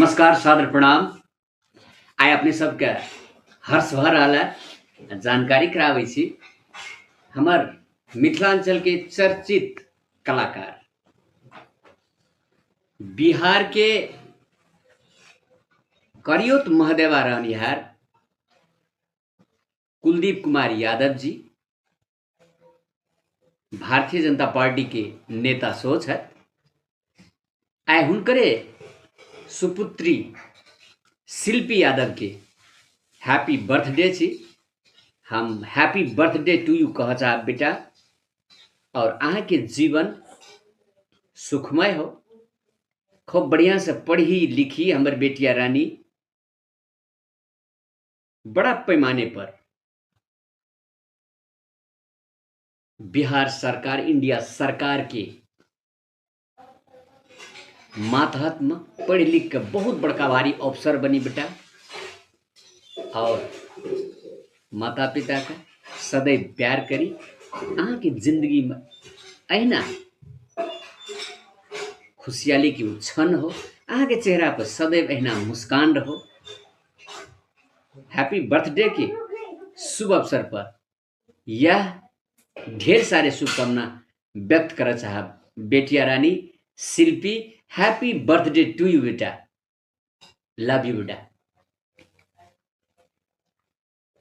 नमस्कार, सादर प्रणाम। आइ अपने सबके हर्ष भऽ रहल है, जानकारी कराबै छी। हमर मिथिलांचल के चर्चित कलाकार, बिहार के करियोत महदेवा रहनिहार कुलदीप कुमार यादव जी भारतीय जनता पार्टी के नेता सेहो छथि। आइ हुनकरे सुपुत्री शिल्पी यादव के हैप्पी बर्थडे छी। हम हैप्पी बर्थडे टू यू कहऽ चाहब बेटा, और अहाँके जीवन सुखमय हो, खूब बढ़िया से पढ़ी लिखी हमर बेटिया रानी, बड़ा पैमाने पर बिहार सरकार, इंडिया सरकार के मातहत में पढ़ लिख के बहुत बड़का भारी अफसर बनी बेटा, और माता पिता के सदैव प्यार करी। अहाँ के जिंदगी में अहिना खुशहाली के क्षण हो, अहाँ के चेहरा पर सदैव अहिना मुस्कान रहो। हैप्पी बर्थडे के शुभ अवसर पर यह ढेर सारे शुभकामना व्यक्त करऽ चाहब। बेटिया रानी Shilpi, happy birthday to you बेटा, लव you बेटा।